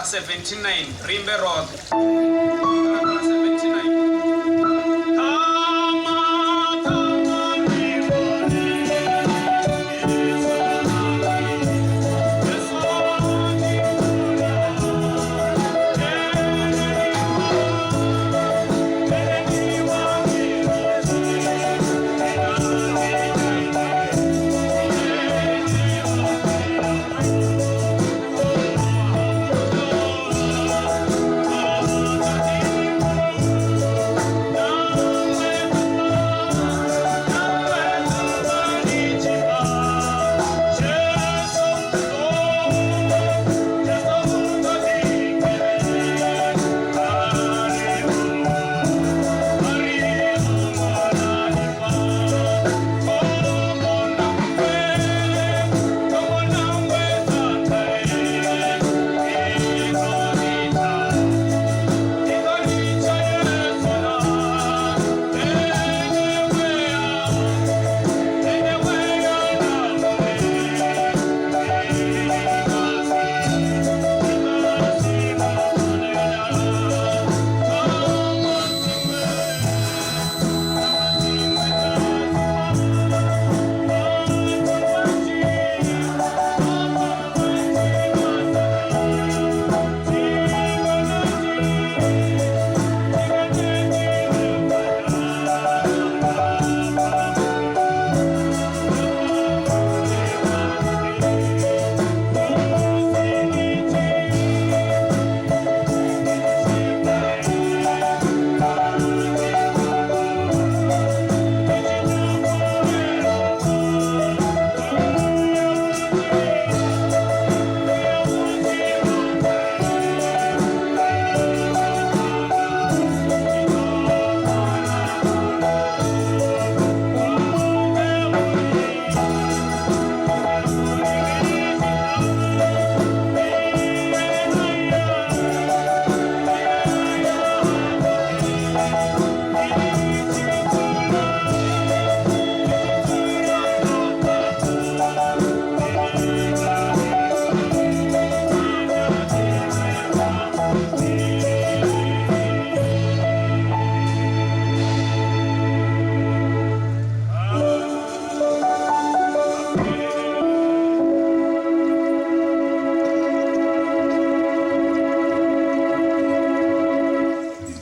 79 ri imbe roṱhe. Kalakala 79.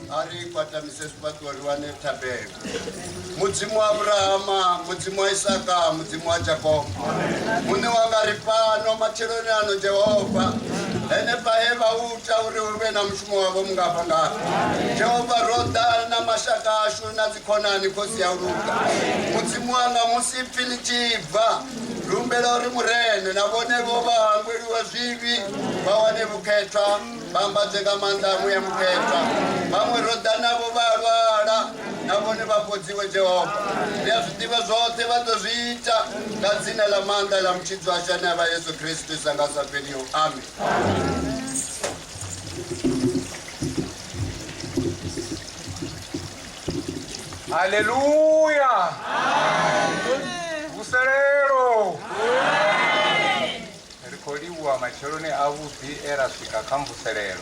A ri kwatamise zwifhaṱuwo ri wane thabelo. Mudzimu wa Abrahama, Mudzimu wa Isaka, Mudzimu wa Jakobo, Muṋe wanga ri fhano matsheloni ano Jehova, henefha he vha u ita uri hu vhe na mushumo wavho mungafhangafha. Jehova, ro ḓa na mashaka ashu na dzikhonani, Khosi ya u luga. Mudzimu wanga, musi ipfi ḽi tshi bva, ri humbela uri Murena na vhone vho vha hangweliwe zwivhi, vha wane vhukhethwa, vha ambadzwe nga maanḓa a Muya Mukhethwa. Vhaṅwe ro ḓa navho vha a lwala, na vhone vha fhodziwe Jehova. Ri a zwi ḓivha zwoṱhe vha ḓo zwi ita nga dzina ḽa maanḓa ḽa Mutshidzi washu ane a vha Yesu Kristo sa nga sa fheliho. Amen. Haleluya! Vuselelo! Ri khou livhuwa matsheloni avhuḓi e ra swika kha mvuselelo.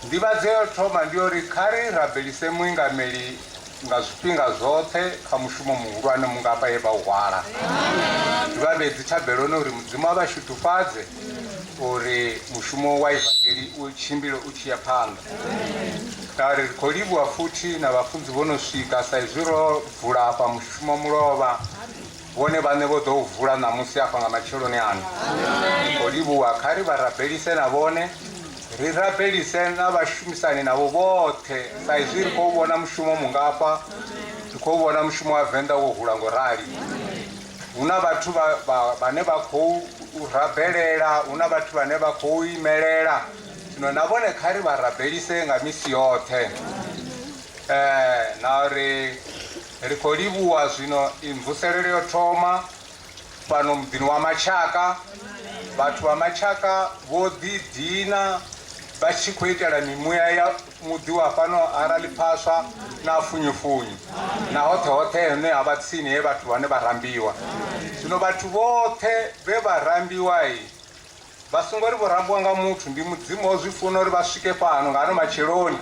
Nḓivhadzo ya u thoma ndi ya uri kha ri rabelise muingameli nga zwifhinga zwoṱhe kha mushumo muhulwane mungafha ye vha u hwala. Ri vha vhee dzithabeloni uri Mudzimu a vha shudufhadze uri mushumo wa ivangeli u tshimbile u tshi ya phanḓa. Ngauri ri khou livhuwa futhi na vhafunzi vho no swika sa izwi ro vula afha mushumo mulovha. Vhone vhaṋe vho ḓo u vula ṋamusi afha nga matsheloni ano. Ri khou livhuwa, kha ri vha rabelise na vhone, ri rabelise na vhashumisani navho vhoṱhe sa izwi ri khou vhona mushumo mungafha, ri khou vhona mushumo wa Venḓa wo hula ngo rali. Hu na vhathu vhane vha khou rabelela, hu na vhathu vhane vha khou imelela. Zwino na vhone kha ri vha rabelise nga misi yoṱhe. Na uri Ri khou livhuwa zwino imvuselelo yo thoma fhano muḓini wa Matshaka. Vhathu vha Matshaka vho ḓidina vha tshi khou itela mimuya ya muḓi wa fhano Araliphaswa na Funyufunyu na hoṱhe hoṱhe hune ha vha tsini he vhathu vhane vha rambiwa. Zwino vhathu vhoṱhe vhe vha rambiwa. Vha songo ri vho rambiwa nga muthu, ndi Mudzimu o zwi funa uri vha swike fhano nga ano matsheloni.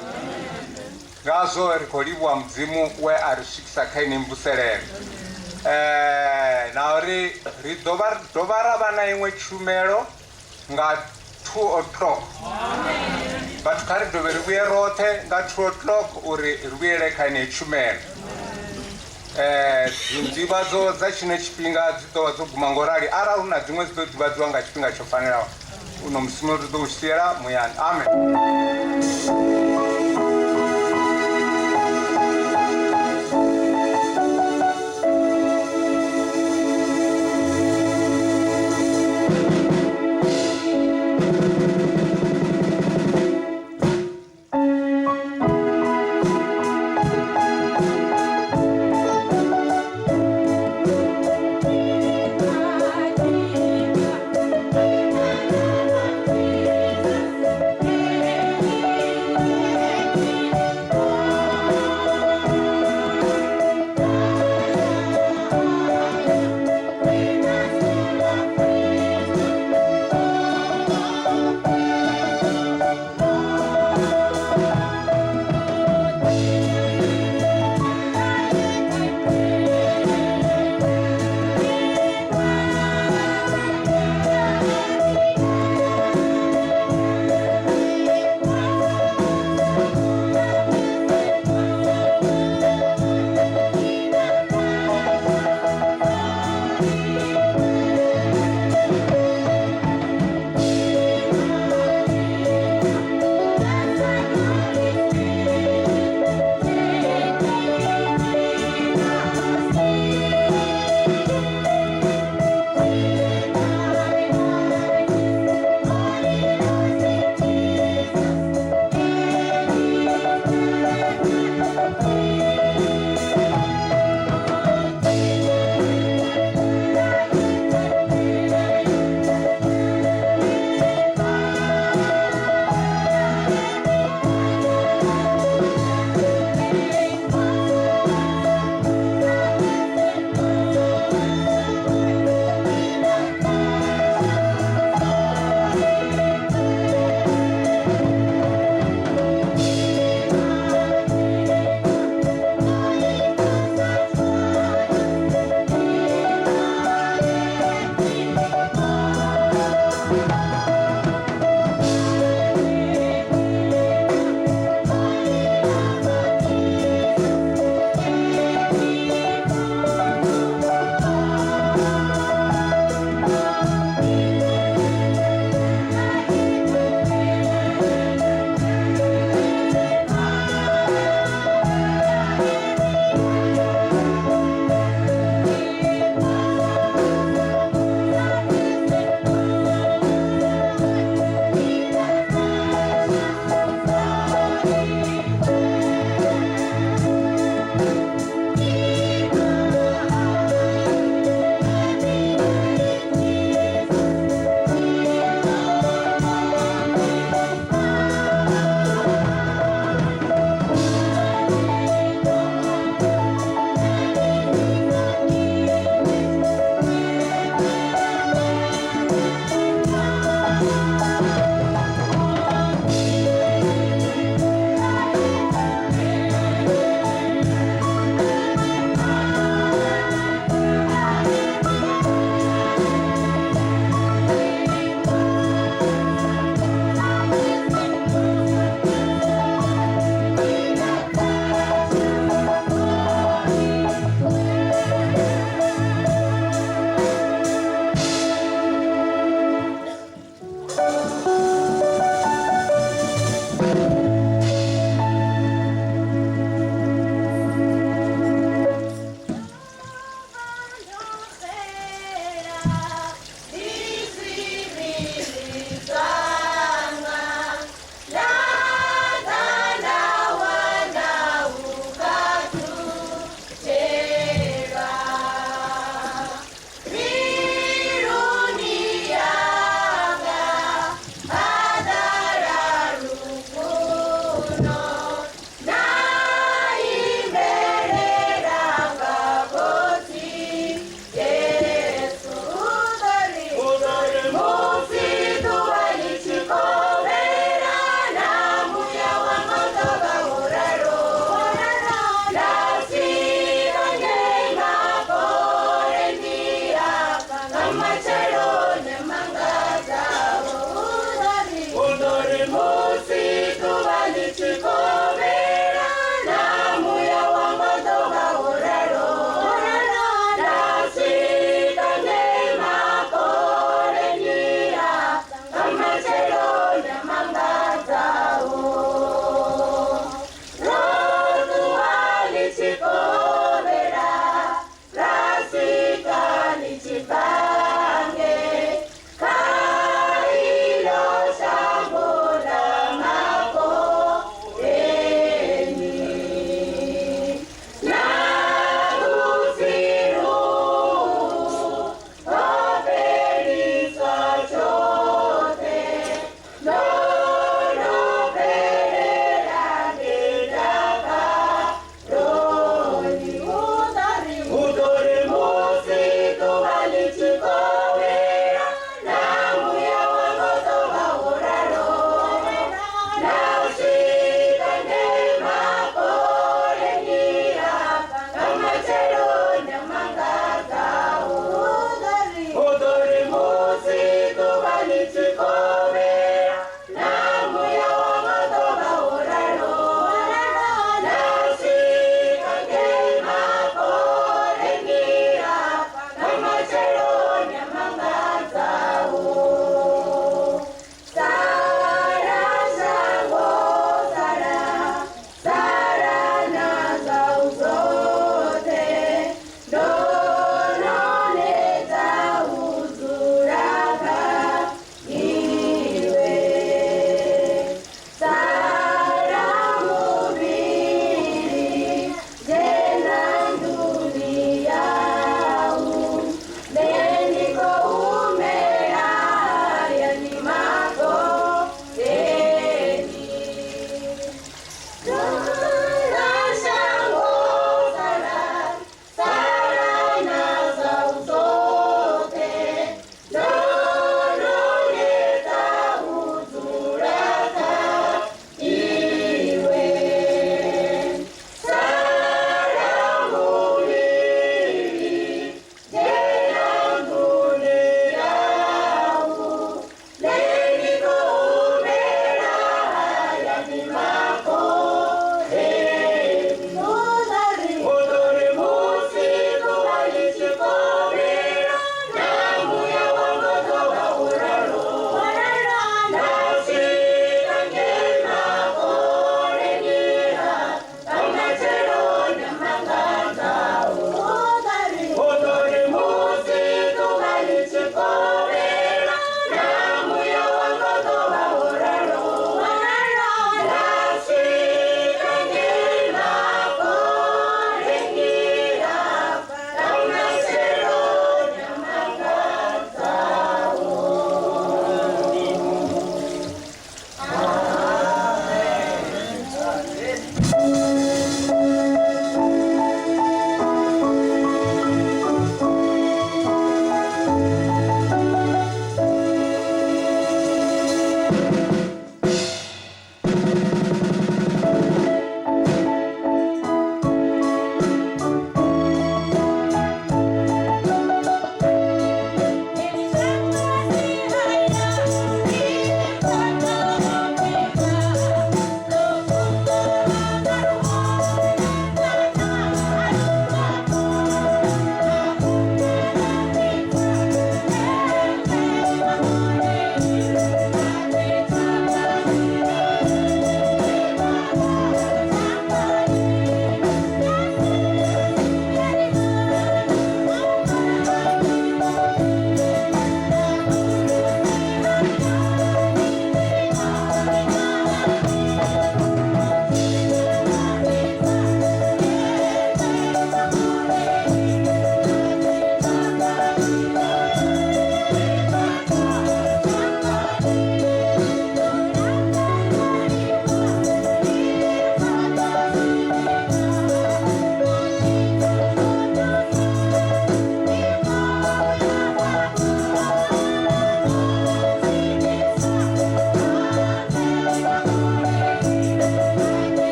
Ngazwo ri khou livhuwa Mudzimu we a ri swikisa kha ine mvuselelo. Na uri ri ḓo vha dovha ra vha na iṅwe tshumelo nga 2 o'clock. Vhathu kha ri dovhe ri vhuye roṱhe nga 2 o'clock uri ri vhuyele kha ineyi tshumelo. Dzinḓivhadzo dza tshino tshifhinga dzi ḓo vha dzo guma ngo rali, arali hu na dziṅwe dzi ḓo ḓivhadziwa nga tshifhinga tsho fanelaho. Uno mushumo ri ḓo u siela muyani. Amen.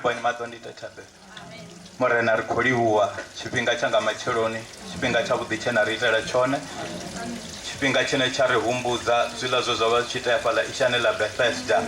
ponye maṱo ndi ite thabelo. Murena ri khou livhuwa tshifhinga tsha nga matsheloni, tshifhinga tshavhuḓi tshe na ri itela tshone, tshifhinga tshine tsha ri humbudza zwiḽa zwe zwa vha zwi tshi itea fhaḽa ishani ḽa Bethesda.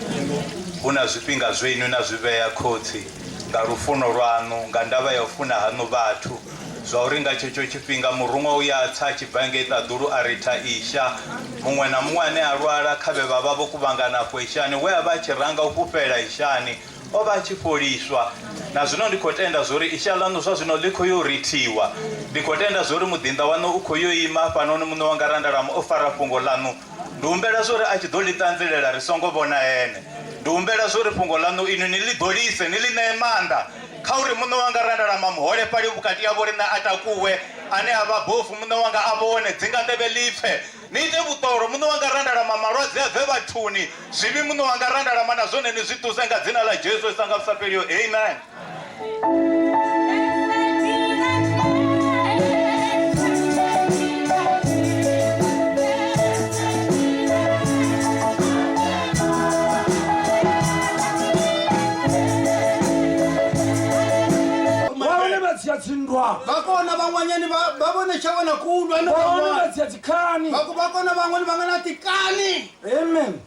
Hu na zwifhinga zwe inwi na zwi vhea, Khotsi, nga lufuno lwaṋu, nga ndavha ya u funa haṋu vhathu, zwauri nga tshetsho tshifhinga muruṅwa u ya tsa a tshi bva ngei ṱaḓulu a ritha isha. Muṅwe na muṅwe ane a lwala kha vhe vha vha vho kuvhangana afho ishani, we a vha a tshi ranga u fhufhela ishani, o vha a tshi fholiswa. Na zwino ndi khou tenda zwauri isha ḽaṋu zwa zwino ḽi khou yo rithiwa. Ndi khou tenda zwauri muḓinḓa waṋu u khou yo ima hafhanoni, muṋe wanga Randalamo o fara fhungo ḽaṋu. Ndi humbela zwauri a tshi ḓo ḽi ṱanzilela ri songo vhona ene. Ndi humbela zwauri fhungo ḽaṋu inwi ni ḽi ḓolise, ni ḽi ṋee maanḓa. Kha uri muṋe wanga Randalama muholefhali vhukati ha vhoriṋe a takuwe, ane a vha bofu muṋe wanga a vhone, dzinganḓevhe ḽi pfe. Ni ite vhuṱolo muṋe wanga Randalama, malwadze a bve vhathuni, zwivhi muṋe wanga Randalama na zwone ni zwi ṱuse nga dzina ḽa Jesu sa nga vhu sa fheliho. Amen. Vha hone vha dzhia dzinndwa va kona van'wanyani va va vone xa vona ku lwa ni vha hone vha van'wana dzhia dzikhani va ku va kona van'wani va nga na tikani amen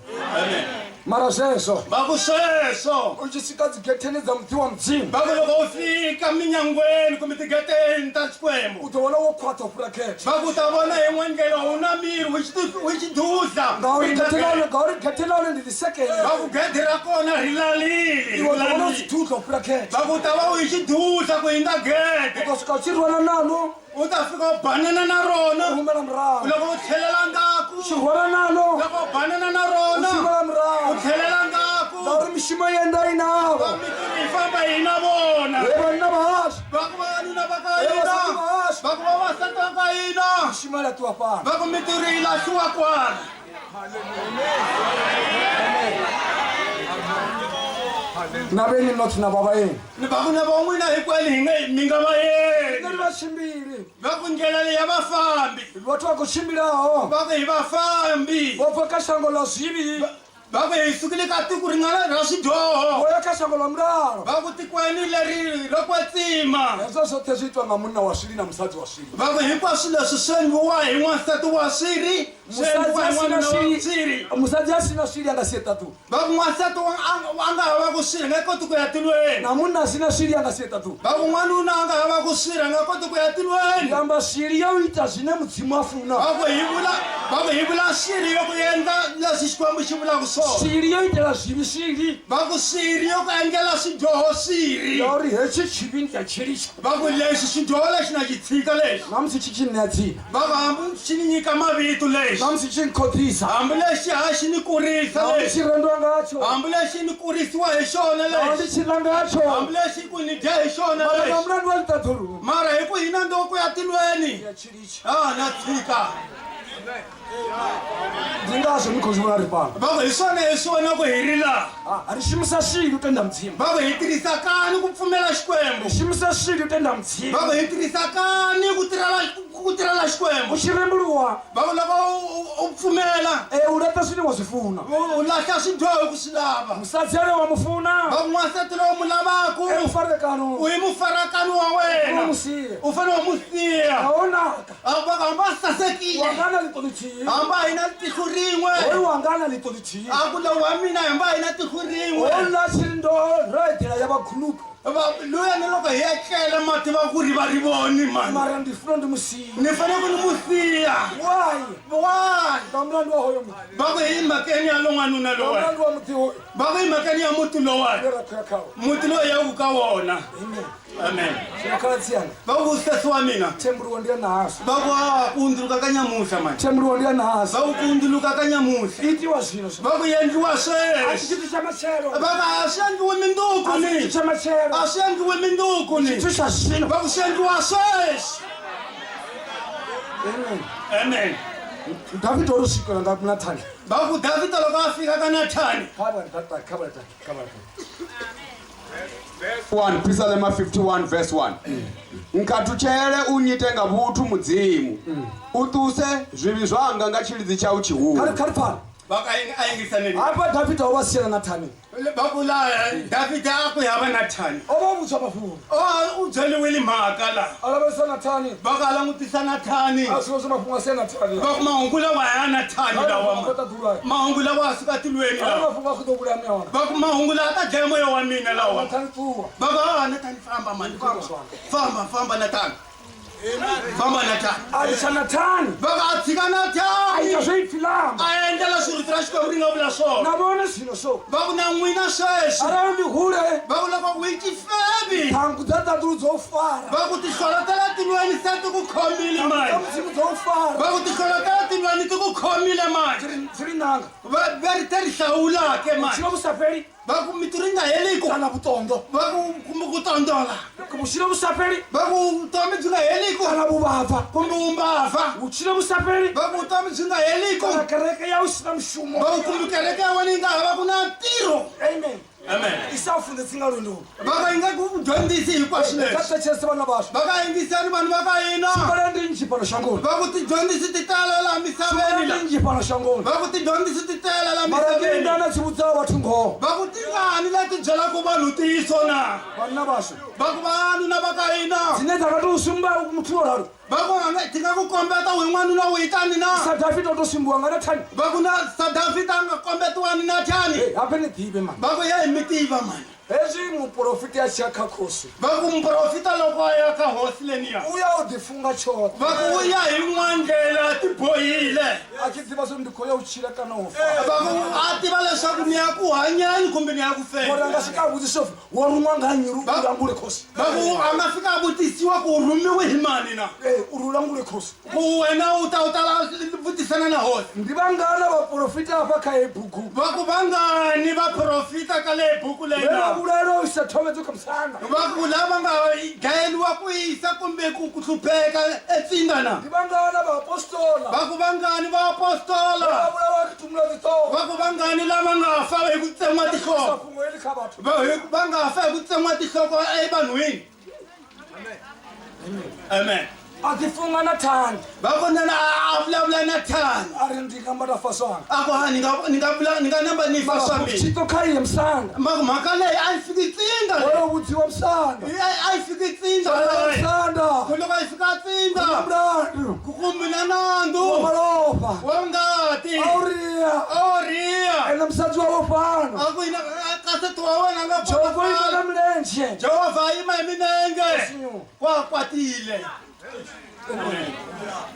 mara zwezwo va ku sweswo u tshi swika dzigetheni dza muḓi wa mudzimu va ku loko u fika minyangweni kumbe tigeteni ta xikwembu u ḓo vhona wo khwaṱha u fhira khetho va ku ta vona yin'we ndlela wu na miri wu xi wu xi dudla ngauri gethe ḽa ngauri gethe ḽa hone ndi ḽisekene va ku gede ra kona ri lalile iwe u ḓo vhona u tshi dudla u fhira khetho va ku ta va u yi xi dudla ku hindza gede u ḓo swika u tshi rwana naḽo u ta fika u banana na u rona humela murahu loko u tlhelela ndzhaku u tshi rwana naḽo loko u banana na u rona humela u murahu tlhelela ndzhaku ngauri mishumo ye nda i navho mitirho yi famba hi na vona he vhanna vha hashu va ku vavanuna va ka he hina vhasadi vha hashu va ku vavasati va ka hina mishumo ya laṱiwa fhano va ku mitirho yi lahliwa kwana na vheni not na vha vhaeni ni va ku na van'wina hinkwenu hi nge mi nga nṋe vayeni ndi vhatshimbili va ku ndlela leyi ya vafambi vhathu vha khou tshimbilaho va ku hi vafambi vho bva kha shango ḽa zwivhi va ku hi sukile ka tiko ri nga ra swidyoho vho ya kha shango ḽa mulalo va ku tikweni leri ro kwetsima hezwo zwoṱhe zwi itwa nga munna wa swili na musadzi wa swili va ku hinkwaswo leswi swi endliwa hi n'wansati wa swiri swi musadzi endliwa a hi si na n'wanuna wa swili swiri musadzi a si na swili a nga si ye ṱaḓulu va ku n'wansati a nga hava ku swiri a nga koti ku ya tilweni na munna a si na swili a nga si ye ṱaḓulu va ku n'wanuna a nga hava ku swiri a nga koti ku ya tilweni ndi amba swili ya u ita zwine mudzimu a funa va ku hi vula va ku hi vula swiri yo ku endla leswi xikwembu xi vulaka swona swili yo itela zwivhi swili va ku swiri yo ku endlela swidyoho swiri ngauri hetshi tshivhi ndi a tshilitsha va ku lexi xidyoho lexi na xi tshika lexi na musi tshi tshi ṋea dzina va ku hambi xi ni nyika mavito lexi na musi tshi nkhoḓisa hambi lexi ha xi ni kurisa na ndi lexi tshi rendwa ngatsho hambi lexi ni kurisiwa hi xona na ndi lexi tshi ḽa ngatsho hambi lexi ku ni dya hi xona mara nga lexi mulandu wa ḽiṱaḓulu mara hi ku hina ndoko ya tilweni ndi a tshilitsha a na tshika ndi ngazwo ni khou zwi vhona ri fhano va ku hi swona hi swi vona ku hi ri laha Ah, ri shumisa swili u tenda mudzimu va ku hi tirhisa kani ku pfumela xikwembu ri shumisa swili u tenda mudzimu va ku hi tirhisa kani ku tirhela ku tirhela xikwembu u tshi rembuluwa va ku loko u pfumela e u laṱa zwine wa zwi funa u lahla swidyoho hi ku swi lava musadzi ane wa mu funa va ku n'wansati lowu mu lavaku e mufarekano u yi mufarakani wa u wena mu siye u fanele u mu siya a o naka va ku hambi a sasekile wanga na ḽiṱo ḽithihi hambi a hi na tihlo rin'we hoyu wanga na ḽiṱo ḽithihi a ku lowu wa mina hambi a hi na tihlo rin'we houḽa tshi ri ndo ro eḓela ya vha Va- luya ni loko hi etlela mati va ku ri va ri voni mani mara ndi funa ndi mu siye ni fanele ku ni mu siya why why nga mulandu wa hoyo muḓi va ku hi mhakeni ya lon'wanuna nga lowani mulandu wa muḓi hoyu va ku hi mhakeni ya muti lowani une ra khou ya khawo muti lowu hi yaku ka wona amen amen zwino khaladzi yanga va ku sesi wa mina thembuluwo ndi ya ṋahasi va ku a ku hundzuluka ka nyamuhla mani thembuluwo ndi ya ṋahasi va ku ku hundzuluka ka nyamuhla itiwa zwino zwino va ku endliwa a si sweswi tshithu tsha matshelo va ku a swi endliwi minduku a si ni tshithu tsha matshelo a swi endliwi minduku ni tshithu tsha zwino va ku swi endliwa sweswi amen amen davida o ri swikela nga nathani va ku davhida loko a fika ka nathani kha vha kha vha kha vha 1 Psalm 51 verse 1 Nkhathutshele u nyite nga vhuthu mudzimu u ṱuse zwivhi zwanga nga tshilidzi tshau kha tshihulu ri kha ri pfane Va ka a yingisaneni. Hafha Davida o vha si tshena Nathani. Va ku laha Davhida a ku hava Nathani. O vha o vhudzwa mafhungo. O u byeliwile mhaka la. A lavhelesa Nathani. Va ka a langutisa Nathani. A swi swa mafhungo a si ya Nathani. Va ku mahungu lawa ya Nathani lawa. Mahungu lawa a suka tilweni lawa. Mafhungo a ku ḓo vhulaya muya wanga. Va ku mahungu lawa a ta dlaya moya wa mina lawa. Nathani ṱuwa. Va ku a Nathani famba mani famba. Famba famba Nathani. Famba Nathani. A litsha Nathani. Va ku a tshika Nathani. A ita zwe ipfi ḽa amba. A endla leswi rito ra Xikwembu ri nga vula swona. Na vhone zwino so. Va ku na n'wina sweswi. Arali ndi hule. Va ku loko u yi xifebi. Ṱhangu dza ṱaḓulu dzo fara. Va ku tinhlolo ta le tilweni se ti ku khomile mani. Dza Mudzimu dzo fara. Va ku tinhlolo ta le tilweni ti ku khomile mani. Dzi ri nanga. Va ri te ri hlawulake mani. Vhutshilo vhu sa fheli. Va ku miti ri nga heliku. Kana vhuṱondo. Va ku kumbe ku tondola. Vhutshilo vhu sa fheli. Va ku vutomi byi nga heliku. Kana vhuvhava. Kumbe vumbavha. Vhutshilo vhu sa fheli. Va ku vutomi byi nga heliku. Kana kereke yau i si na mushumo. Va ku kumbe kereke ya wena yi nga hava ku na ntirho. Amen. Amen. I sa funḓedzi nga lwendo. Va ka yi nga ku dyondzisi hinkwaswo leswi. Kha thetshelese vhana vhashu. Va ka yingisani vanhu va ka hina. Tshumelo ndi nnzhi fhano shangoni. Va ku tidyondzisi ti tala laha misaveni la. Ndi nnzhi fhano shangoni. Va ku tidyondzisi ti tala laha Mara ndi misaveni. ndana tshi vhudzaho vhathu ngoho. Va ku tingani leti byelaka vanhu ntiyiso na? Vhanna vhashu. Va ku vanuna va ka hina. Dzine dza nga tou sumba muthu o ralo. Va ku ti nga ku kombeta u n'wanuna u itani na? Sa Davida o tou sumbiwa nga Nathani. Va ku na sa Davida a nga kombetiwani Nathani. Hey, habe ni ḓivhe mani. Va ku ye mi tiva mani. Hezwi muporofita a tshi ya kha khosi. Va ku muporofita loko a ya ka hosi leniya. U ya o ḓifunga tshoṱhe. Va ku u ya hi yin'wana ndlela a tibohile. A tshi ḓivha zwa uri ndi khou ya u tshila kana u fa. Va ku a tiva leswaku ni ya ku hanyeni kumbe ni ya ku feni. Ngori a nga swika a vhudziswa upfi wo ruṅwa nga nnyi uri u langule khosi. Va ku a nga fika a vutisiwa ku u rhumiwe hi mani na. Ee, uri u langule khosi. Ku wena u ta u ta vutisana na hosi. Ndi vhangana vhaporofita hafha kha heyi bugu? Va ku vangani vaporofita ka leyi buku leyi Vhe vha na? vhulaelwa u isa thovhedzo kha musanda. Va ku lava nga dlayeliwa ku yisa kumbe ku hlupheka etsinda na? Ndi vhangana vhaapostola? Va ku vangani vaapostola? Vhe vha vhulawa vha tumula dziṱhoho. Va ku vangani lava nga fa hi ku tsemiwa tinhloko? Fhungo heḽi kha vhathu. Va nga fa hi ku tsemiwa tinhloko evanhwini. Amen. A ḓifunga Nathani. Va ku nana a vulavula Nathani. A ri ndi nga mba fa swanga. A ku ha ni nga ni nga vula ni nga namba ni fa swa mina. Tshito kha iye musanda. Ma mhaka leyi a yi fiki tsinda. Wo vhudziwa musanda. A yi fiki tsinda. Musanda. Ku loko yi fika tsinda. Mulandu. Ku kumbe na nandzu. Wa malofha. Wa ngati. A u ria. A u ria. Ene musadzi wawe fhano. A ku ina kaseti wa wena nga Jehova ima nga milenzhe. Jehova ima hi minenge. Kwa kwatile.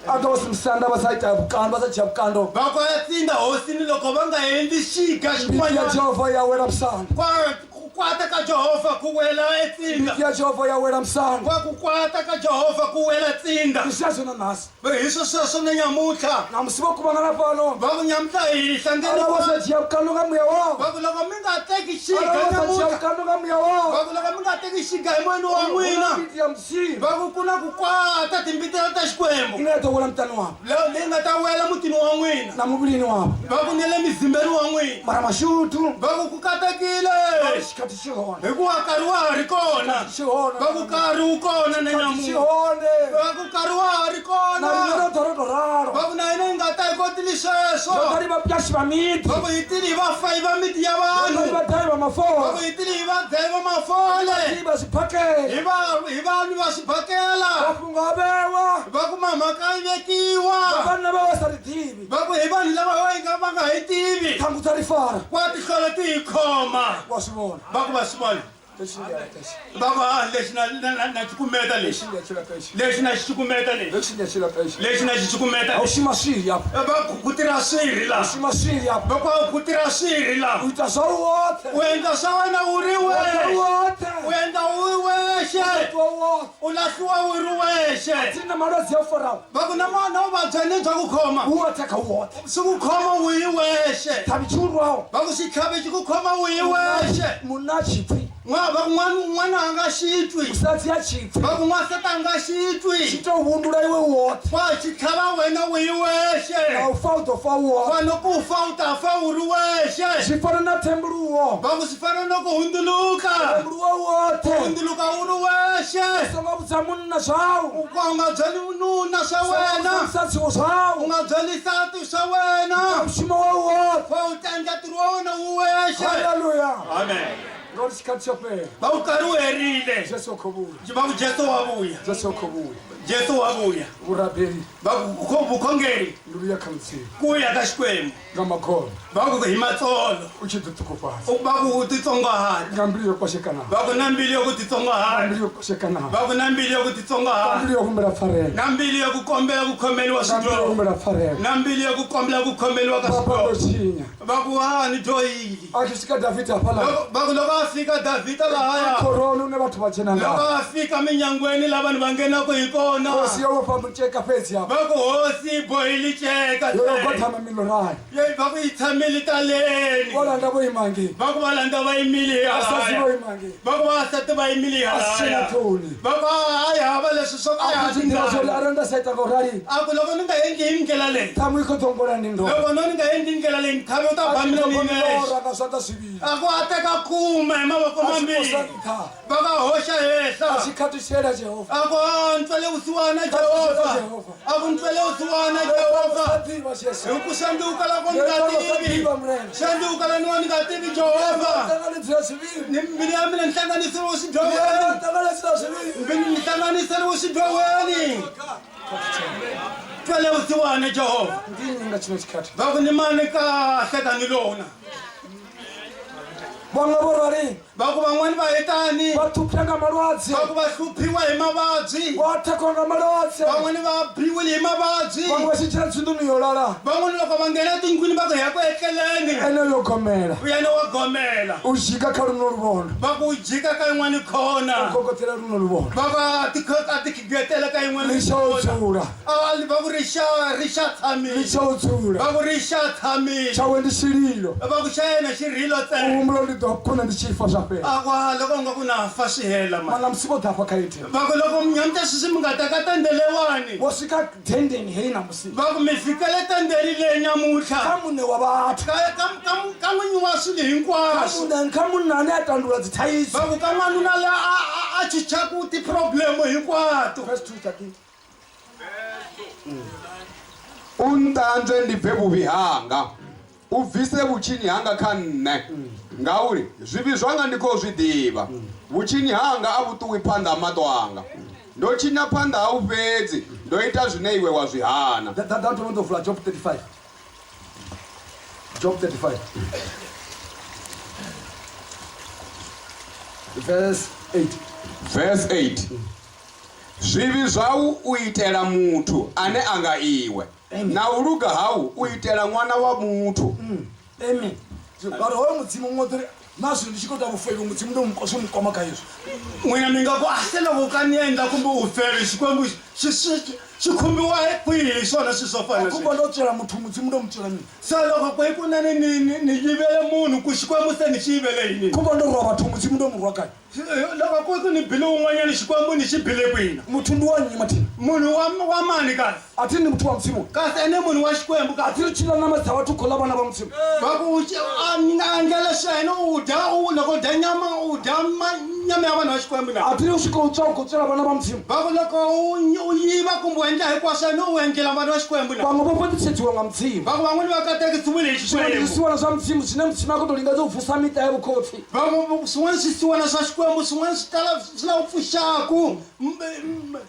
A ḓo si musanda vha sa ita vhukando vha sa dzhia vhukando. Va ku ya tsinda hosini loko va nga endli xiga Mbiti ya Jehova ya wela musanda. Kwa ku kwata ka Jehova ku wela etsinda. Mbiti ya Jehova ya wela musanda. Kwa ku kwata ka Jehova ku wela tsinda. Ndi zwezwo na ṋahasi. Hi swo sweswo na nyamuntlha. Ṋamusi vho kuvhangana fhano. Va ku nyamuntlha hi hlangene. Arali vha sa dzhia vhukando nga muya wavho. Va ku loko mi nga teki xiga Arali vha sa dzhia nyamuntlha. vhukando nga muya wavho. Va ku loko mi nga teki xiga hi moyeni wa n'wina. Mbiti ya Mudzimu. Va ku ku na ku kwata timbiti ta Xikwembu. Ine ya ḓo wela muṱani wavho. Leyi nga ta wela mutini wa n'wina. Na muvhilini wavho. Va ku ne le mizimbeni wa n'wina. Mara mashudu. Va ku ku katekile. Tshikhathi tshi hone. Hikuva nkarhi wa ha ri kona. Tshi hone. Va ku nkarhi wu kona na Tshikhathi tshi nyamuntlha. hone. Va ku nkarhi wa ha ri kona. Na riṋe ro ḓo ro tou ralo. Va ku na hina hi nga ta hi kotile sweswo. Ro ḓa ri vhapyashi vha miḓi. Va ku hi tile hi vafai va miti ya Ro ḓa ri vanhu. vhadai vha Va ku mafolo. hi tile hi vadzahi va mafole. Hi vha zwibakela. Hi va hi vanhu va swibakela. Mafhungo a vhewa. Va ku mamhaka yi vekiwa. Vhanna vha vha sa ri ḓivhi. Va ku hi vanhu lava va nga va nga hi tivi. Ṱhangu dza ri fara. Kwa tinhlolo ti hi khoma. Wa zwi vhona. Va ku va swi vona. Lexi ndi ya lexi. Va ku ha lexi na na na cukumeta lexi. Lexi ndi ya tshila lexi. Lexi na xi cukumeta lexi. Lexi ndi ya tshila lexi. Lexi na xi cukumeta. A u shuma swili afha. Va ku ku tirha swirhi la. U shuma swili afha. Va ku ku tirha swirhi la. U ita zwau woṱhe. U endla swa wena u ri wexe. Woṱhe. U endla u ri wexe. U woṱhe. U lahliwa u ri wexe. Tsini na malwadze a faraho. Va ku na na vuvabyi ni bya ku khoma. U athakha u woṱhe. Swi ku khoma u yi wexe. Tlhavi tshi u rwaho. Va ku xitlhavi xi ku khoma u yi wexe. Munna a tshi pfi. N'wa va ku n'wana a nga xi twi. Musadzi a tshi pfi. Va ku n'wansati a nga xi twi. Tshi tou vhundula iwe u woṱhe. Wa xi tlhava wena u hi wexe. Na u fa u ḓo fa u woṱhe. Wa no ku fa u ta fa u ri wexe. Zwi fana na thembuluwo. Va ku swi fana na ku hundzuluka. Thembuluwo u woṱhe. Ku hundzuluka u ri wexe. U songo vhudza munna zwau. U nga byeli nuna swa wena. Musadzi zwau. U nga byeli nsati swa wena. Mushumo wau woṱhe. Wa u tendla ntirho wa wena u wexe. Haleluya. Amen. Ngauri tshikhathi tsho fhela. Va ku nkarhi wu herile. Jesu u khou vhuya. Va ku Jesu wa vuya. Jesu u khou vhuya. Jesu wa vuya. Vhurabeli. Va ku vukhongeri. Ndi u ya kha Mudzimu. Ku ya ka Xikwembu. Nga makholo. Va ku hi matsolo. U tshi ḓiṱukufhadza. Va ku u titsongahata. Nga mbilu yo kwashekanaho. Va ku na mbilu yo ku titsongahata. Nga mbilu yo kwashekanaho. Va ku na mbilu yo ku titsongahata. Nga mbilu yo humbela pfarelo. Na mbilu yo ku kombela ku khomeliwa Nga mbilu yo humbela pfarelo. Na mbilu yo ku kombela ku khomeliwa ka Papa ndo tshinya. Va ku ha ni dyohile. A tshi swika Davida hafhaḽa. Va ku loko a fika Davhida lahaya. Khoroni hune vhathu vha dzhena Loko ngaho. a fika minyangweni la vanhu va nghenaka hi kona. Hosi yo vhofha mutsheka fhedzi hafha. Va ku hosi yi bohile nceka Yo yo gwadama milorani. Ye va ku yi tshamile taleni. Vho landa vho ima ngei. Va ku va landza va yimile Vhasadzi halaya. vho ima ngei. Va ku vavasati va yimile A si tshena halaya. ṱhoni. Va ku a hi hava leswi swo ka A a thi hi ḓivha zwori tingana. arali nda sa ita nga u rali A ku loko ni nga endli hi ndlela leyi. ṱhamu i khou ḓo ngola ni ndo. Loko no ni nga endli ndlela leyi nkhavi u ta A ba tshi mina ḓo ni nexe. milora nga zwanḓa zwivhili. A ku a teka khume hi mavoko A tshi posa mambirhi. nṱha. Va ka hoxa henhla. A tshi khathutshela Jehova. A ku a ni twele vusiwana Khathutshela Jehovha. Jehova. A ku ni twele vusiwana Jehovha. Sa ḓivha Jesu. Hi ku xandzuka loko ni nga tivi. Ḓivha Murena. Xandzuka la ni wa ni nga tivi Jehovha. Ṱanganedzela zwivhili. Ni mbilu ya mina ni hlanganiseriwe xidyohweni. Ṱanganedzela zwivhili. Mbilu ni hlanganiseriwe xidyohweni. Twele vusiwana Jehovha. Ndi nnyi nga tshino tshikhathi. Va ku ni mani kahle ka ni lona. Vhaṅwe vho rali. Va ku van'wani va hetani. Vha ṱhupha nga malwadze. Va ku va hluphiwa hi mavabyi. Vho athakwa nga malwadze. Van'wani va biwile hi mavabyi. Vhaṅwe vha tshi dzhena dzinḓuni yo lala. Van'wani loko va nghena tindlwini va ku hi ya ku etleleni. Ene yo gomela. Yena wa gomela. U dzhika kha luno luvhondo. Va ku u jika ka yin'wani khona. U gogodzela luno luvhondo. Va ku a ti a ti khigetela ka yin'wani Litsha u dzula. A va ku ri xa ri xa tshamile. Litsha u dzula. Va ku ri xa tshamile. Tshawe ndi tshililo. Va ku xa yena xirilo U ntsena. humbula uri ndi ḓo kona ndi tshi fa zwa fhela. A ku a loko u nga ku na fa swi hela mani. Mana musi vho ḓa hafha kha ite. Va ku loko nyamuta sweswi mi nga ta ka tendhelewani. Vho swika dendeni heyi namusi. Va ku mi fikele tendheni leyi nyamuntlha. Kha muṋe wa vhathu. Ka ka ka ka n'winyi wa swilo hinkwaswo. Kha muṋe kha munna ane a tandulula dzithaidzo. Va ku ka n'wanuna la a a a chichaku ti-problem hinkwato. Verse 2 13. U nṱanzwe ndi bve vhuvhi hanga, u bvise vhutshinyi hanga kha nṋe, ngauri zwivhi zwanga ndi khou zwi ḓivha. Vhutshinyi hanga a vhu ṱuwi phanḓa ha maṱo anga. Ndo tshinya phanḓa hau fhedzi, ndo ita zwine iwe wa zwi hana. That that one ḓo vula Job 35. Job 35. Verse 8. Verse 8. Zwivhi zwau u itela muthu ane a nga iwe, na u luga hau u itela ṅwana wa muthu. Amen. Ngauri hoyo Mudzimu ṅwe ḓo ri na zwino ndi tshi khou ita vhufhelo Mudzimu ndo zwi mu kwama kha hezwi. N'wina mi nga ku a se loko ka ni endla kumbe u fele Xikwembu xi xi xi khumbiwa kwihi hi swona swilo swo fana Kumbe ndo tswela muthu Mudzimu ndo mu tswela mini. Se loko ku i ku na ni ni ni ni yivele munhu ku Xikwembu se ni xi yivele yini. Kumbe ndo rwa vhathu Mudzimu ndo mu rwa gai. Loko ku i ku ni bile un'wanyana Xikwembu ni xi bile kwini. Muthu ndi wa nnyi mathina. Munhu wa wa mani kasi. A thi ndi muthu wa Mudzimu. Kasi ene munhu wa Xikwembu A kasi. thi ri tshila ṋama dza vhathu khou ḽa vhana vha Mudzimu. Va ku a a endla leswi yena u dya u loko u dya nyama u dya nyama ya vanhu va Xikwembu na. A thi ri u swika u tswa u khou tswela vhana vha Mudzimu. Va ku loko u yiva kumbe u endla hinkwaswo yena u endlela vanhu va Xikwembu na. Vhaṅwe vho fhaṱutshedziwa nga Mudzimu. Va ku van'wani va katekisiwile hi Zwiṅwe ndi Xikwembu. zwisiwana zwa Mudzimu zwine Mudzimu a khou tou lingedza u vusa miṱa ya vhukhotsi. Va ku swin'wana swisiwana swa Xikwembu swin'wana swi tala swi lava pfuxaku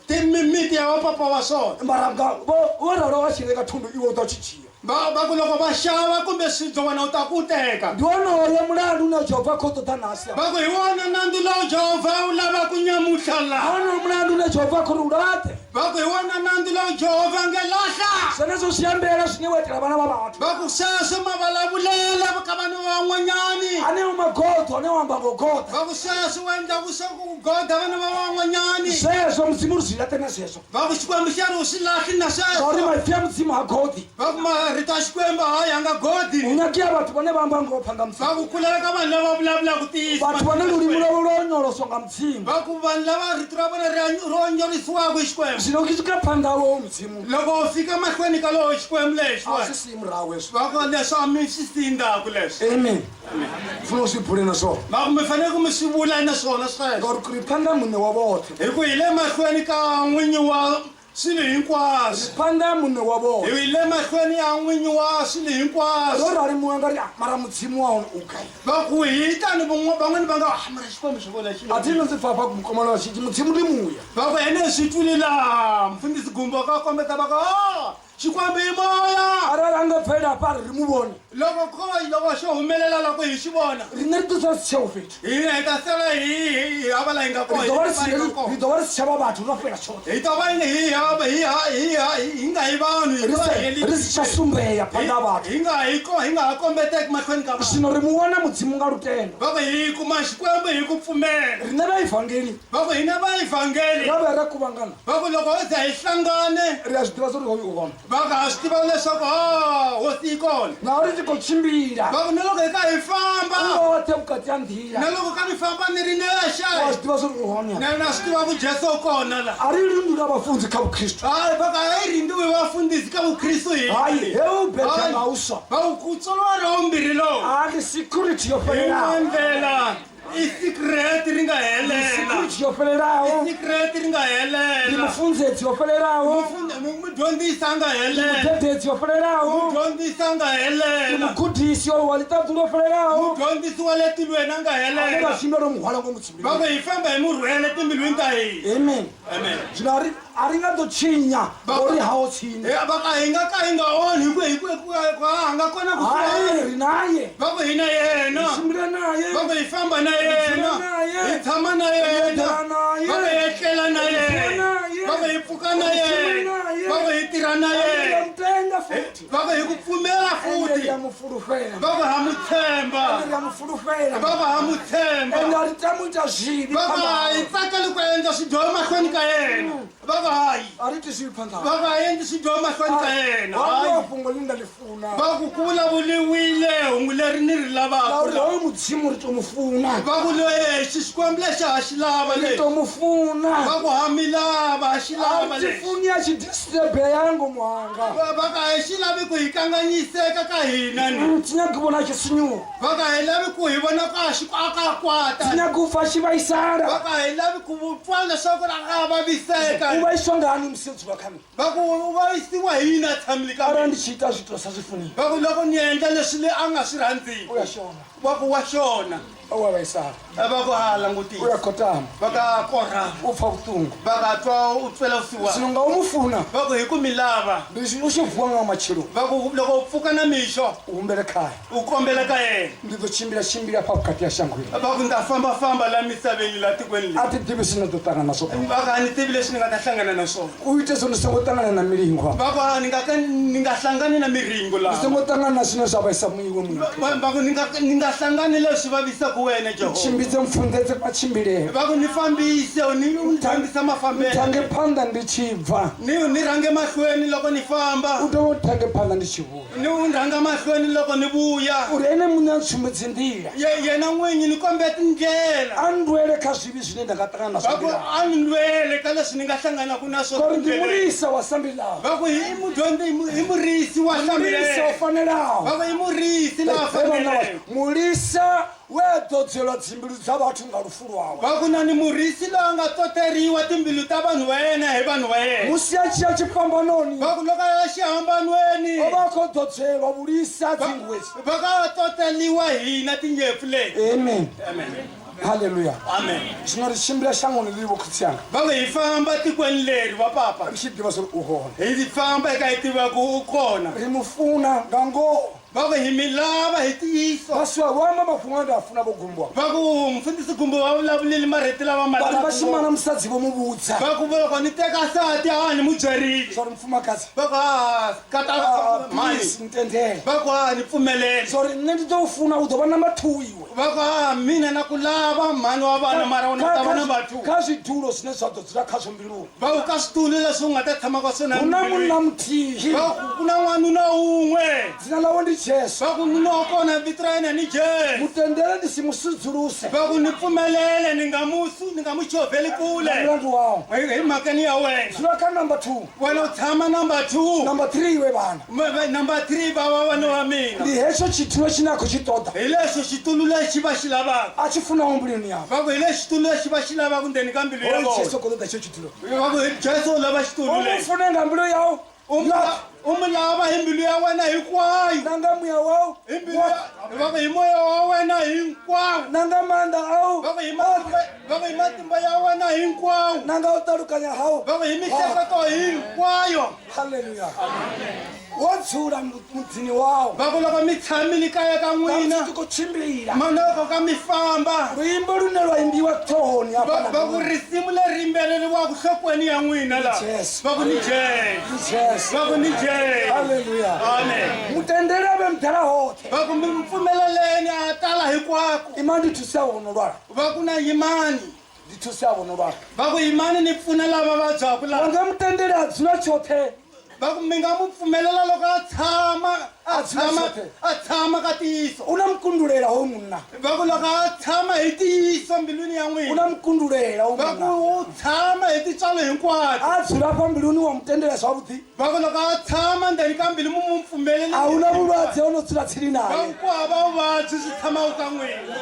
miti ya vapapa wa swona. Mara nga vho vho ralo vha tshi renga thundu iwe u ḓo tshi dzhia. Va va ku loko va xava kumbe swibye wena u ta ku teka. Ndi wonoyo mulandu une Jehova a khou ṱoḓa nasi. Va ku hi wona nandzu lowu Jehovha u lava ku nyamutlha laha. Wonoyo mulandu une Jehova a khou ri u laṱe. Va ku hi wona nandzu lowu Jehovha a nge lahla. Zwenezwo zwi ambela zwine wa itela vhana vha vhathu. Va ku sweswo ma vulavulela ka vanhu van'wanyani. Aneo magodo ane wa amba ngo goda Va ku sweswo u endla ku swa ku goda vana va van'wanyani. Zwezwo mudzimu ri zwi laṱe na zwezwo. Va ku Xikwembu xa ri u swi lahli na Ngauri sweswo. Maipfi a mudzimu ha godi. Va ku marito ya Xikwembu hayi a nga godi. Hu nyagea vhathu vhane vha amba ngoho phanḓa mudzimu. Va ku kulela ka vanhu lava vulavulaka ntiyiso. Vhathu vhane lulimi lwavho lwo onyoloswa nga mudzimu. Va ku vanhu lava rito ra vona ri ri onyolisiwaka hi Xikwembu. Zwino u tshi swika phanḓa ha lowo mudzimu. Loko u fika mahlweni ka lowo Xikwembu lexi. A swi sii murahu hezwo. Va ku leswi a mi swi siyi ndzhaku leswi. Amen. Funa u swi bule na swona. Va ku mi fanele ku mi swi vula na swona sweswo. Ngauri ri phanḓa muṋe wa vhoṱhe. Hi ku hi le mahlweni ka n'winyi wa swilo hinkwaswo. Ri phanḓa muṋe wa vhoṱhe. Hi le mahlweni ya n'winyi wa swilo hinkwaswo. Ro rali muṅwe nga ri mara mudzimu wa hone u gai. Va ku hi tani van'wani va nga ah mara Xikwembu xi vona xi. A thi no ndzi pfa hafha mukomana wa xi mudzimu ndi muya. Va ku ene swi twile laha mfundhisi Gumbo ka kombeta va ku ah Xikwembu i moya. Arali a nga bvelela hafha a ri ri mu vhone. Loko ko loko xo humelela loko hi xi vona. Riṋe ri ḓo sala si tsheo fhethu. Hina hi ta sala hi hi hava la hi nga kona. Ri ḓo vha ri si ri ḓo vha ri si tsha vha vhathu ro fhela tshoṱhe. Hi ta va hi hava hi hi hi nga hi vanhu hi Ri si ri si tsha sumbea phanḓa ha vhathu. Hi nga hi ko hi nga ha kombeteki mahlweni ka vanhu. Zwino ri mu wana Mudzimu nga lutendo. Va ku hi kuma Xikwembu hi ku pfumela. Riṋe vha ivangeli. Va ku hina va ivangeli. Ra vhuya ra kuvhangana. Va ku loko ho za hi hlangane. Ri a zwi ḓivha zwa uri hoyu u hone. Va ku ha swi tiva leswaku ha hosi yi kona. Naho ri tshi khou tshimbila. Va ku na loko hi ka hi famba. U woṱhe vhukati ha nḓila. Na loko ka ni famba ni ri nexe. U a zwi ḓivha zwa uri u hone. Na na swi tiva ku Jesu u kona la. A ri lindwi nga vhafunzi kha vhukhristu. Hayi va ku a hi rindziwi vafundhisi ka vukhristu hi. Hayi he u betha nga uswa. Va ku ku tswariwa ri vumbirhi lowu. A ndi security yo fhelelaho. Hi ndlela. I secret ri nga helela. Security yo fhelelaho. I secret ri nga helela. Ndi mufunzedzi yo fhelelaho. Mudyondzisi a nga helela. Ndi mudededzi yo fhelelaho. Mudyondzisi a nga helela. Ndi mugudisi wa ḽiṱaḓulu yo fhelelaho. Mudyondzisi wa le tilweni a nga helela. Ane vha tshimbila ro muhwala ngomu dzimbiluni. Va ku hi famba hi mu rhwele timbilwini ta hina. Amen. Amen. Zwino a ri nga ḓo tshinya ngori haho tsini. Va ka hi nga ka hi nga onhi hi ku hi ku hi ku ha nga kona ku Hayi ri naye. Va ku hi na yena. Hi tshimbila naye. Va ku hi famba na yena. Hi tshama na yena. Va ku hi etlela na yena. Va ku hi pfuka na yena. Va ku hi tirha na yena. Mutenga futhi. Va ku hi ku pfumela futhi. Ri a mu fulufhela. Va ku ha mu tshemba. Ri a mu fulufhela. Va ku ha mu tshemba. Ende a ri tami u ita zwivhi. Va ku a hi tsakeli ku endla swidyoho mahlweni ka yena. Va ku hayi. A ri iti zwivhi phanḓa. Va ku a endli swidyoho mahlweni ka yena. Hayi fhungo ḽine nda ḽi funa. Va ku ku vulavuliwile hungu leri ni ri lavaka. Ngauri hoyu mudzimu ri to mu funa. Va ku lexi Xikwembu lexi ha xi lava Ri to mu funa. Va ku ha mi lava ha xi lava A ti funi a tshi disturbea ngomu hanga. Va ku a hi xi lavi ku hi kanganyiseka ka hina ni. Thi nyagi u vhona a tshi sinyuwa. Va ku a hi lavi ku hi vona ku a xi a ka kwata. Thi nyagi u pfa a tshi vhaisala. Va ku a hi lavi ku twa leswaku a vaviseka. U vhaiswa ngani musi o dzula kha nṋe? Va ku u vavisiwa hi yini a tshamile ka Arali ndi tshi ita zwithu a sa zwi funi. Va ku loko ni endla leswi le a nga swi rhandziki. U ya shona. Va ku wa xona. U a vhaisala. Va ku ha langutisa. U ya kotama. Va ka korha. U pfa vhuṱungu. Va ka twa u twela vusiwana. Zwino nga u mu funa. Va ku hi ku mi lava. Ndi u tshi vuwa nga matsheloni. Va ku loko u pfuka na mixo. U humbele khae. U kombela ka yena. Ndi ḓo tshimbila tshimbila hafha vhukati ha shango ino. Va ku ni ta fambafamba la misaveni la tikweni leri. A thi ḓivhi zwine nda ḓo ṱangana nazwo. Va ku a ni tivi leswi ni nga ta hlangana na swona. U ite zwo ndi songo ṱangana na milingo. Va ku a ni nga ka ni nga hlangani na miringo laha. Ndi songo ṱangana na zwine zwa vhaisa iwe muṋe. Va ku ni nga ni nga hlangani leswi vavisaka wena Jehovha. Tshimbidze mpfunḓedze matshimbilele. Va ku ni fambise ni u ni dyondzisa mafambelo. Nthange phanḓa ndi tshi bva. Ni ni rhange mahlweni loko ni famba. U dovhe u thange phanḓa ndi tshi vhuya. Ni u rhanga mahlweni loko ni vuya. Uri ene muṋe a ntsumbedze nḓila. Yena n'winyi ni kombe tindlela. A nndwele kha zwivhi zwine nda nga ṱangana nazwo Va ku a ni lwele ka leswi ni nga hlanganaka na swona. Ngauri ndi mulisa wa sambi ḽau. Va ku i mudyondzi i murisi wa sambi Mulisa o fanelaho. Va ku i murisi la faneleke. Mulisa we a ḓodzelwa dzimbilu dza vhathu nga lufu lwawe. Va ku na ni murisi loyi a nga toteriwa timbilu ta vanhu va yena hi vanhu va yena. Musi a tshi ya tshifhambanoni. Va ku loko a ya xihambanweni. O vha a khou ḓodzelwa vhulisa dzingwedzi. Va ka a toteliwa hina tinyimpfu leti. Amen. Amen. Haleluya. Amen. Zwino ri tshimbila shangoni ḽi vho khotsi anga. Va ku hi famba tikweni leri va papa. Ri tshi ḓivha zwa uri u hone. Hi famba eka hi tiva ku u kona. Ri mu funa nga ngoho. Va ku hi mi lava hi ntiyiso. Vhaswa vho amba mafhungo ane nda a funa vho gumbwa. Va ku mufundhisi Gumbo va vulavulile marito lawa ma Vhathu vha lavaka tshimana musadzi vho mu vhudza. Va ku loko ni teka nsati a ni mu byerile. Sorry mufumakadzi. Va ku a kata Ah, mhani. please ntendele. Va ku a ni pfumelele. Sorry nṋe ndi ḓo u funa u ḓo vha number 2 iwe. Va ku a mina na ku lava mhani wa vana mara wena u ta va number 2. Kha zwidulo zwine zwa ḓo dzula khazwo mbiluni. Va ku ka switulu leswi u nga ta tshama ka swona Hu na mbilwini. munna muthihi. Va ku ku na n'wanuna wun'we. Dzina ḽawe ndi Jesu. Va ku nuna wa kona vito ra yena ni Jesu. Mutendele ndi si mu sudzuluse. Va ku ni pfumelele ni nga mu ni nga mu chovheli kule. Nga mulandu wau. Hi mhakeni ya wena. Dzula kha number 2. Wena u tshama number 2. Number 3 iwe vhana. Number 3 va va vana wa mina. Ndi hetsho tshithu tshine a khou tshi ṱoḓa. Hi lexo xitulu lexi va xi lavaka. A tshi funaho mbiluni yawe. Va ku hi lexi xitulu lexi va xi lavaka ndzeni ka mbilu ya Hoyu vona. Jesu khou ṱoḓa hetsho tshithu. Va ku Jesu u lava xitulu U mu lexi. fune nga mbilu yau. U mu lava hi mbilu ya wena hinkwayo. Na nga muya wau. Hi mbilu ya, va ku hi moya wa wena hinkwawo. Na nga maanḓa au. Va ku hi matimba, va ku hi matimba ya wena hinkwawo. Na nga u ṱalukanya hau. Va ku hi mihleketo hinkwayo. Haleluya. Wo dzula mudzini wau. Va ku loko mi tshamile kaya ka n'wina. Nga khou tshimbila. Manoko ka mi famba. Luimbo lune lwa imbiwa ṱhohoni hafha. Va ku risimu leri yimbeleriwaka nhlokweni ya n'wina la. Jesu. Va ku ni Jesu. Ni Jesu. Va ku ni Jesu. Haleluya. Amen. Mutendele a vhe mudala hoṱhe. Va ku mi pfumeleleni a tala hinkwako. Imani ndi thuse avho no lwala. Va ku na yimani. Ndi thuse avho no lwala. Va ku yimani ni pfuna lava vabyaka lava. Wa nga mutendele a dzula tshoṱhe. Va ku mi nga mu pfumelela loko a tshama a A dzula tshama tshoṱhe. a tshama ka ntiyiso. U na mukundulela hoyu munna. Va ku loko a tshama hi ntiyiso mbilwini ya n'wina. U na mukundulela hoyu Va ku munna. u tshama hi tintswalo hinkwato. A dzula afha mbiluni wa mutendela zwavhuḓi. Va ku loko a tshama ndzeni ka mbilu mu mu pfumeleli. A hu na vhulwadze ho no dzula tsini Va naye. ku ku hava vuvabyi byi tshamaka ka n'wina.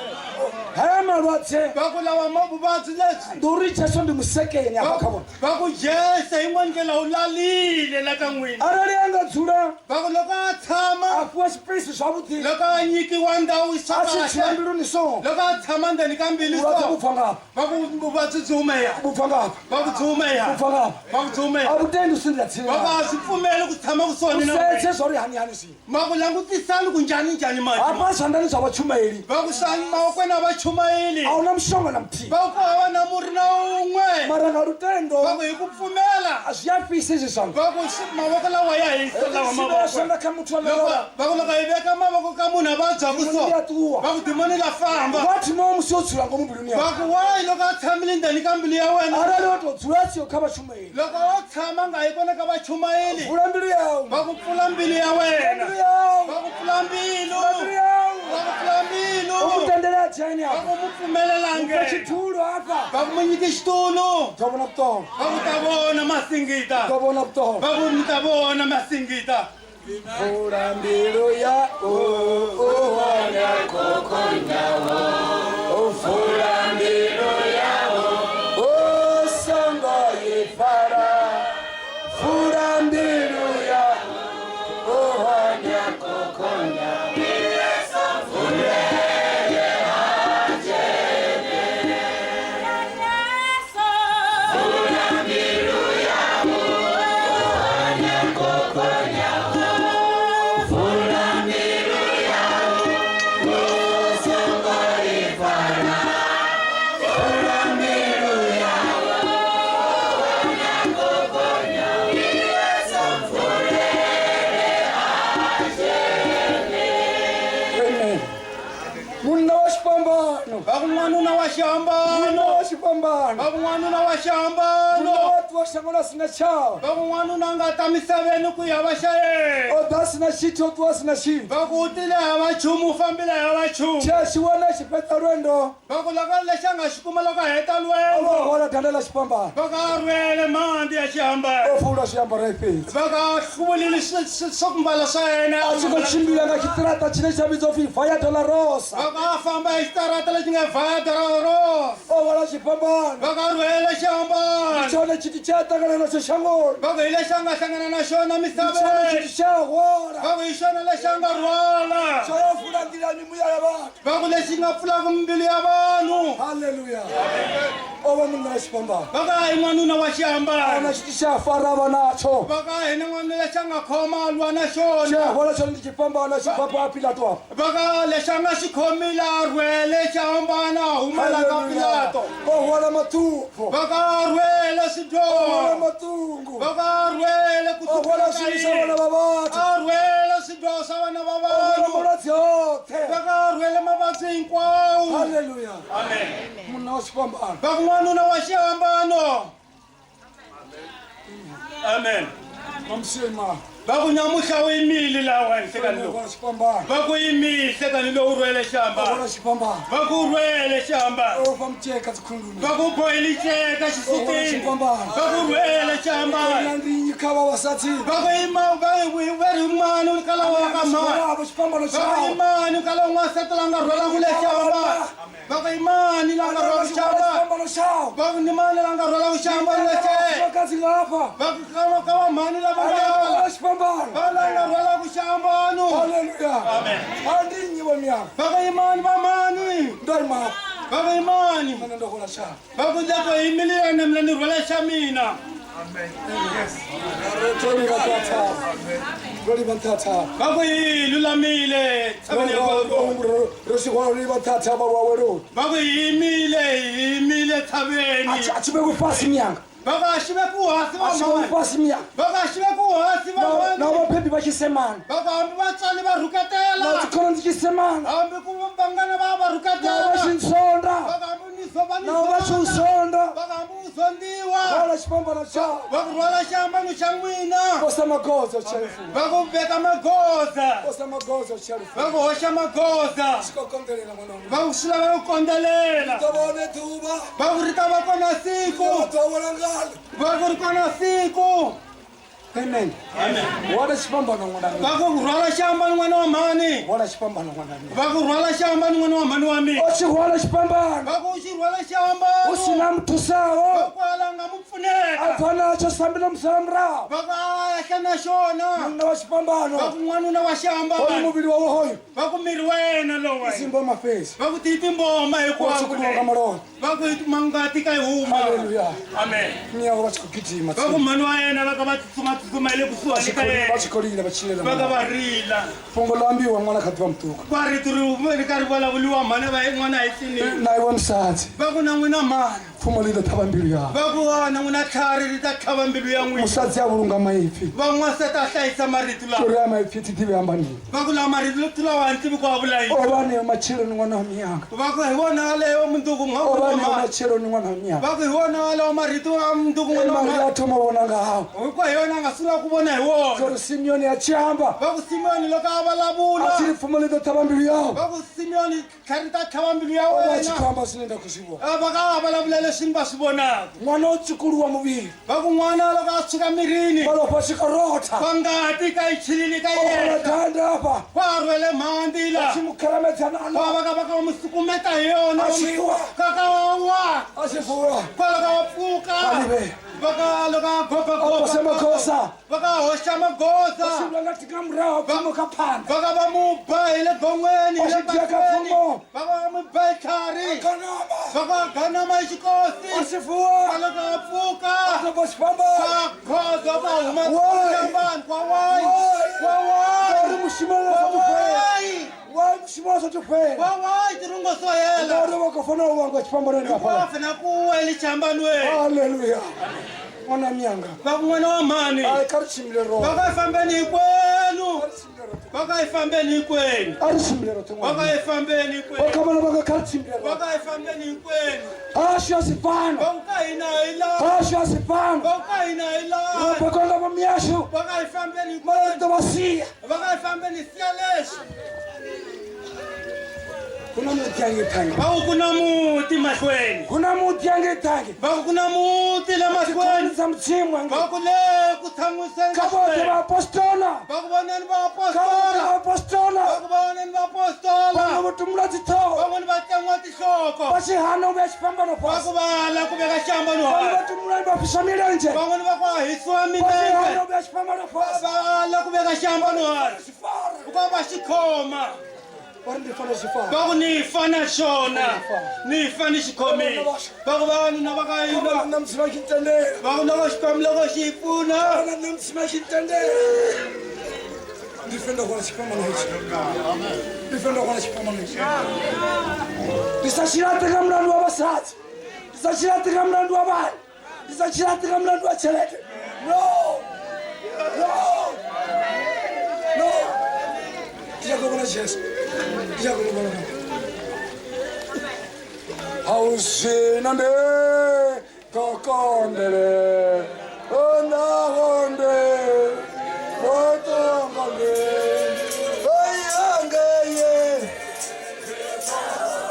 Haya malwadze. Va ku lava ma vuvabyi lebyi. Ndi uri Jesu ndi musekeni hafha kha vhona. Va ku Jesu yin'wana ndlela u lalile la ka n'wina. Arali a nga dzula Va ku loko a tshama a fhiwa xipeyisi zwavhuḓi. Loko a nyikiwa ndhawu swa A tshi dzula kahle. mbiluni so. Loko a tshama ndzeni ka mbilu Vhulwadze so. vhu bva ngafha. Va ku vuvabyi byi hume ya. Vhu bva ngafha. Va ku byi hume ya. Vhu bva ngafha. Va ku byi hume ya. A vhu tendi u sendela tsini Va ku naye. a swi pfumeli ku tshama kusuhani na U wena. sedze zwa uri hani hani zwino. Ma ku langutisani ku njhani njhani mati. Hafha zwanḓani zwa vhatshumaeli. Va ku swa mavokweni ya vachumayeli. A hu na mushonga na muthihi. Va ku hava na murhi na wun'we. Mara nga lutendo. Va ku hi ku pfumela. A zwi a fhisa hezwi zwanḓa. Va ku mavoko lawa ya hisa lawa Hezwi mavoko. zwanḓa kha muthu ane Loko lwala. va ku loko hi veka mavoko ka munhu a vabyaku so. Dimoni ḽi a ṱuwa. Va ku dimoni la famba. Wa thoma musi o dzula ngomu mbiluni yawe. Va ku wayi loko a tshamile ndzeni ka mbilu ya wena. Arali o tou dzula a siho kha vhatshumaeli. Loko o tshama nga yi kona ka vachumayeli. Vula mbilu yau. Va ku pfula mbilu ya wena. Mbilu yau. Va ku pfula mbilu. Vula mbilu yau. Va ku pfula mbilu. U mutendele a dzhene Va hafha. ku mu pfumelela Mufhe nge. tshitulo hafha. Va ku mu nyike xitulu. Ḓo vhona vhuṱolo. Va ku ta vona masingita. Ḓo vhona vhuṱolo. Va ku mi ta vona masingita. Vula mbilu yau u vhone khokhonya. Vula mbilu yau u songo i fara. Vula mbilu yau u vhone khokhonya. Amen. Munna wa xifambano. Va ku n'wanuna wa xihambano. Munna wa xifambano. Va ku n'wanuna wa xihambano. Munna wa ṱuwa shango ḽa sina tshawe. Va ku n'wanuna a nga ta misaveni ku ya va xa yena. O ḓa a sina tshithu o ṱuwa a sina tshithu. Va ku u tile hava nchumu u fambile hava nchumu. Tshe a tshi wana a tshi fhedza lwendo. Va ku loko lexi a nga xi kuma loko a heta O vha lwendo. hwala danda ḽa xifambano. Va ku a rhwele mhandzi ya xihambano. O fula zwiambaro i fhedzi. Va ku a hluvulile swo ku mbala swa yena. A tshi khou tshimbila nga tshiṱiraṱa tshine tsha vhidzwa upfi Via Dolorosa. Va ku a famba hi xitarata lexi nga Via Dolorosa. O hwala xifambano. Va ku a rhwele xihambano. Ndi tshone tshithu tshe a ṱangana natsho shangoni. Va ku hi lexi a nga hlangana na xona Ndi tshone misaveni. tshithu tshe a hwala. Va ku hi xona lexi a nga rhwala. Tsho ya vula nḓila mimuya ya vhathu. Va ku lexi nga pfulaka mbilu ya vanhu. Haleluya. O vha munna wa tshifhambano. Va ka i n'wanuna wa xihambano. A na tshithu tshe a fara a vha natsho. Va ka hina n'wanuna lexi a nga khoma a lwa na xona. Tshe a hwala tshone ndi tshifhambano a tshi bva ha Pilato afha. Va ka lexi a nga xi khomile a rhwele xihambano a huma la ka Pilato. O hwala maṱhupho. Va ka a rhwele O swidyoho. hwala maṱungu. Va ka a rhwele ku O hwala zwivhi zwa vhana vha vhathu. A rhwele swidyoho swa vana va O hwala vanhu. malwadze oṱhe. Va ka a rhwele mavabyi hinkwawo. Haleluya. Amen. Munna wa tshifhambano. Va ku n'wanuna wa xihambano. Amen. Mamusema. Va ku nyamuhla u yimile lawa nhlekani lowu. Hwala tshifhambano. Va ku yimile nhlekani lowu rhwele xihambano. Hwala tshifhambano. Va ku rhwele xihambano. O fha mutsheka dzikhunduni. Va ku bohile nceka xisutini. Va ku rhwele xihambano. Na ndi nnyi kha vha vhasadzi. Va ku ima va va ri mani ka lawa ka mani. Wavho tshifhambano Va ku tshawe. imani ka lawa n'wansati la nga rhwalaku le xihambano. Va ku imani la nga rhwalaku xihambano. Tshifhambano tshawe. Va ku ni mani la nga rhwalaku xihambano lexe. Vhafumakadzi ngafha. Va ku ka va mhani lava nga Hwala rhwala. tshifhambano. Va la nga rhwalaku xihambano. Haleluya. Amen. A ndi nnyi vho miyanga. Va ku imani va mani. Ndo ima hafha. Va ku imani. Nṋe ndo hwala tshawe. Va ku loko yimile yena mina ni rhwala xa mina. Ro livha nṱha thavha. Ro livha nṱha thavha. Va ku hi lulamile tshaveni ya Golgotha. Ro si hwala livha nṱha thavha vhuaweloni. Va ku hi yimile hi yimile tshaveni. A tshi vhekwi fhasi miyanga. Va ku a xi vekiwi hansi A tshi vhekwi va mhani. fhasi miyanga. Va ku a xi vekiwi hansi va Na mhani. vhabebi vha tshi semana. Va ku hambi vatswari va Na rhuketela. dzikhonani dzi tshi semana. Hambi ku vanghana va va Na vha rhuketela. tshi ntsonda. Va ku hambi ni so va ni Na vha tshi u zonda. sonda. Va ku hambi u zondiwa. Hwala tshifhambano tshawe. Va ku rhwala xihambano xa n'wina. Posa magoza tshelufu. Va ku veka magoza. Posa magoza tshelufu. Va ku hoxa magoza. Tshi khou konḓelela ṅwana wa Va ku swi lava ku kondzelela. Ḓo vhone ḓuvha. Va ku ri ta va kona siku. Ḓo ḓowela ngalo. Va ku ri kona siku. Amen. Amen. Hwala tshifhambano ṅwana Va ku rhwala xihambano n'wana wa mhani. Hwala tshifhambano ṅwana wa Va ku rhwala xihambano n'wana wa mhani wa mina. O tshi hwala tshifhambano. Va ku u xi rhwala xihambano. Hu si na muthusaho. Va ku ala nga mu pfuneka. A bva natsho sambi ḽa musala murahu. Va ku a ehla na xona. Munna wa tshifhambano. Va ku n'wanuna wa xihambano. Hoyu muvhili wawe hoyu. Va ku miri wa yena lowu. Dzimboma fhedzi. Va ku ti timboma O hinkwako. tswukuluwa nga malofha. Va ku mangati ka yi huma. Haleluya. Amen. Miyawe vha tshi khou gidima. Va ku mhani wa yena va ka va tsutsuma tsutsuma hi le kusuhani ka Vha yena. tshi khou lila vha tshi lilela Va ka ṅwana. va rila. Fhungo ḽo ambiwa ṅwana kha ḓivha muṱuku. Kwa rito ri ri karhi vulavuriwa mhani va n'wana a yi cinile. Na iwe musadzi. Va ku na n'wina mhani. Pfumo ḽi ḓo ṱhavha mbilu yawe. Va ku a na n'wina tlhari ri ta tlhava mbilu ya n'wina. Musadzi a vhulunga maipfi. Va n'wansati a hlayisa marito lawa. Uri aya maipfi thi ḓivhi amba mini. Va ku lawa marito lawa a ni tivi ku a vula yini. O vha aneo matsheloni ṅwana wa miyanga. Va ku hi wona aleyo munduku O vha aneo matsheloni ṅwana wa miyanga. Va ku hi wona aleyo marito a munduku E n'wana wa Maria a thoma u vhona nga hawe. Hikuva hi yona a nga sungula ku vona hi wona. Uri Simeoni a tshi amba. Va ku Simeoni loko a vulavula. A tshi ri pfumo ḽi ḓo ṱhavha mbilu yawe. Va ku Simeoni tlhari ta tlhava mbilu ya O vha a tshi wena. khou amba zwine nda khou zwi vhona. A va ka a vulavula leswi ni va swi vonaka. Ṅwana o tswukuluwa muvhili. Va ku n'wana loko a tshuka mirini. Malofha a tshi khou rotha. Kwa ngati ka yi chilili ka O hwala yena. danda hafha. Kwa rhwele mhandzi la. A tshi mu kharamedza naḽo. Kwa va ka va ka va mu sukumeta hi yona. A tshi wa. Ka ka wa wa. A tshi vuwa. Kwa loko a pfuka. A livhea. Va ka loko a goba A pose magosa. Va ka hoxa magoza. Va tshi lwa nga nga murahu ha pfumo kha phanḓa. Va ka va mu ba hi le gon'weni hi A le tshi dia kha basweni. pfumo. Va ka va mu ba hi tlhari. A ganama. Va ka ganama hi xikosi. A tshi vuwa. Kwa loko a pfuka. A ṱoḓa tshifhambano. Kwa khozo va huma Why? xihambano. Kwa why? Why? Kwa why? Ngauri mushumo wa Kwa sa fhela. why? Why mushumo wa sathu fhela. Kwa why tirungo swo hela. Ngauri vha khou fanela u vhangwa tshifhambanoni Hikuva hafhaḽa. fana ku wele xihambanweni. Haleluya. Ṅwana miyanga. Va ku n'wana wa mhani. Ai kha ri tshimbile Va roṱhe. ka hi fambeni hinkwenu. Va ka hi fambeni hinkwenu. A ri tshimbile roṱhe Va ka ṅwana. hi fambeni hinkwenu. O kha vhana vhanga kha ri tshimbile Va roṱhe. ka hi fambeni hinkwenu. Hashu a si fhano. Va ku ka hina hi laha. Hashu a si fhano. Va ku ka hina hi laha. Ro bekwa nga vho miyashu. Va ka hi fambeni Mara ri hinkwenu. ḓo vha sia. Va ka hi fambeni siya lexi. Hu na muḓi hangei ṱhangi. Va ku ku na muti mahlweni. Hu na muḓi hangei ṱhangi. Va ku ku na muti le mahlweni. Dzikhonani dza Mudzimu hangei. Va ku le ku tshamiseni Kha vhoṱhe vhaapostola. Va ku voneni Kha vhoṱhe vaapostola. vhaapostola. Va ku voneni vaapostola. Vhaṅwe vho tumula dziṱhoho. Van'wani va tsengiwa tinhloko. Vha tshi hana u vhea tshifhambano Va fhasi. ku va ala ku veka xihambano Vhaṅwe vha hansi. tumula vha fhisa milenzhe. Van'wani va ku a hisiwa Vha tshi hana milenge. u vhea tshifhambano fhasi. Va ala ku veka xihambano hansi. Tshi fara. Ku va va xi khoma. Va ri ndzi fanele xi fana. Va ku ni fa na xona, ni fa ni xi khomile. Va ku vavanuna va ka hina, Na Mudzimu a xi ntendela. va ku loko Xikwembu loko xi yi pfuna. Na Mudzimu a xi ntendela. Ndi fe nda hwala tshifhambano hetshi. Ndi fe nda hwala tshifhambano hetshi. Ndi sa tshi laṱe nga mulandu wa vhasadzi. Ndi sa tshi laṱe nga mulandu wa vhana. Ndi sa tshi laṱe nga mulandu wa tshelede. No! No! No! Ndi nyaka u vhona Jesu. Ndi nyaka u vhona. Ha u zwino ndi ḓo konḓelela.